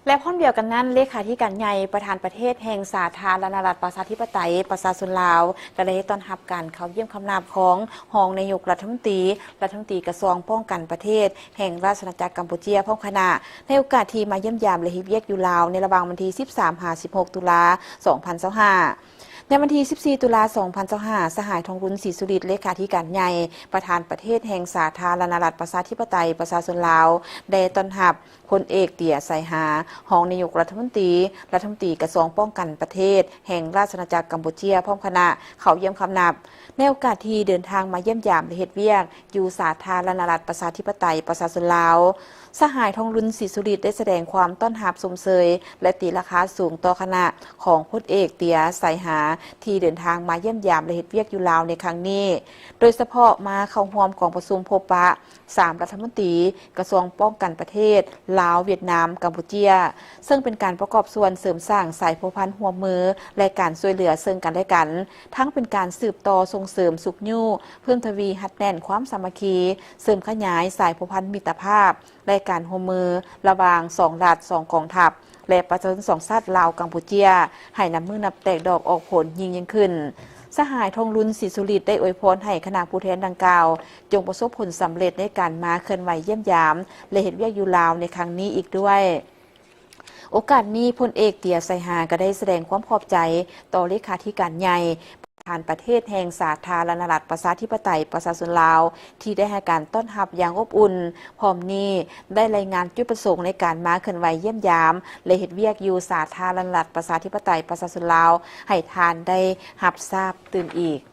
ແລະພ້ອມດຽວກັນນັ້ນ, ເລຂາທິການໃຫຍ່ ປະທານປະເທດແຫ່ງສາທາລະນະລັດ ປະຊາທິປະໄຕ ປະຊາຊົນລາວ ກໍໄດ້ຕ້ອນຮັບການເຂົ້າຢ້ຽມຄຳນັບຂອງຮອງນາຍົກລັດຖະມົນຕີ, ລັດຖະມົນຕີກະຊວງປ້ອງກັນປະເທດ ແຫ່ງລາຊະອານາຈັກກຳປູເຈຍ ພ້ອມຄະນະ ໃນໂອກາດທີ່ມາຢ້ຽມຢາມ ແລະເຮັດວຽກຢູ່ລາວ ໃນລະຫວ່າງວັນທີສິບສາມ ຫາ ສິບຫົກ ຕຸລາ ສອງພັນຊາວຫ້າ. ໃນວັນທີສິບສີ່ ຕຸລາ ສອງພັນຊາວຫ້າ, ສະຫາຍ ທອງລຸນ ສີສຸລິດ ເລຂາທິການໃຫຍ່ ປະທານປະເທດແຫ່ງສາທາລະນະລັດ ປະຊາທິປະໄຕ ປະຊາຊົນລາວ ໄດ້ຕ້ອນຮັບ ພົນເອກ ເຕຍ ໄຊຫາ ຮອງນາຍົກລັດຖະມົນຕີ, ລັດຖະມົນຕີກະຊວງປ້ອງກັນປະເທດ ແຫ່ງລາຊະອານາຈັກກຳປູເຈຍ ພ້ອມຄະນະ ເຂົ້າຢ້ຽມຄຳນັບ. ໃນໂອກາດທີ່ເດີນທາງມາຢ້ຽມຢາມ ແລະເຮັດວຽກຢູ່ສາທາລະນະລັດ ປະຊາທິປະໄຕ ປະຊາຊົນລາວ, ສະຫາຍ ທອງລຸນ ສີສຸລິດ ໄດ້ສະແດງຄວາມຕ້ອນຮັບຊົມເຊີຍ ແລະຕີລາຄາສູງຕໍ່ຄະນະຂອງພົນເອກ ເຕຍ ໄຊຫາ ທີ່ເດີນທາງມາຢ້ຽມຢາມ ແລະເຮັດວຽກຢູ່ລາວໃນຄັ້ງນີ້, ໂດຍສະເພາະມາເຂົ້າຮ່ວມກອງປະຊຸມພົບປະ ສາມລັດຖະມົນຕີກະຊວງປ້ອງກັນປະເທດ ລາວ, ຫວຽດນາມ, ກຳປູເຈຍ, ເຊິ່ງເປັນການປະກອບສ່ວນເສີມສ້າງສາຍພົວພັນຮ່ວມມື ແລະ ການຊ່ວຍເຫຼືອເຊິ່ງກັນແລະກັນ, ທັງເປັນການສືບຕໍ່ສົ່ງເສີມຊຸກຍູ້, ເພີ່ມທະວີຮັດແໜ້ນຄວາມສາມັກຄີ, ເສີມຂະຫຍາຍສາຍພົວພັນມິດຕະພາບ ແລະ ການຮ່ວມມືລະຫວ່າງສອງລັດ, ສອງກອງທັບ ແລະ ປະຊາຊົນສອງຊາດ ລາວ-ກຳປູເຈຍ ໃຫ້ນັບມື້ນັບແຕກດອກອອກຜົນຍິ່ງໆຂຶ້ນ. ສະຫາຍ ທອງລຸນ ສີສຸລິດ ໄດ້ອວຍພອນໃຫ້ຄະນະຜູ້ແທນດັ່ງກ່າວ ຈົ່ງປະສົບຜົນສຳເລັດໃນການມາເຄື່ອນໄຫວຢ້ຽມຢາມ ແລະ ເຮັດວຽກຢູ່ລາວໃນຄັ້ງນີ້ອີກດ້ວຍ. ໂອກາດນີ້, ພົນເອກ ເຕຍ ໄຊຫາ ກໍໄດ້ສະແດງຄວາມຂອບໃຈຕໍ່ເລຂາທິການໃຫຍ່ ປະທານປະເທດແຫ່ງສາທາລະນະລັດ ປະຊາທິປະໄຕ ປະຊາຊົນລາວ ທີ່ໄດ້ໃຫ້ການຕ້ອນຮັບຢ່າງອົບອຸ່ນ, ພ້ອມນີ້ໄດ້ລາຍງານຈຸດປະສົງໃນການມາເຄື່ອນໄຫວຢ້ຽມຢາມ ແລະ ເຮັດວຽກຢູ່ສາທາລະນະລັດ ປະຊາທິປະໄຕ ປະຊາຊົນລາວ ໃຫ້ທ່ານໄດ້ຮັບຊາບຕື່ມອີກ.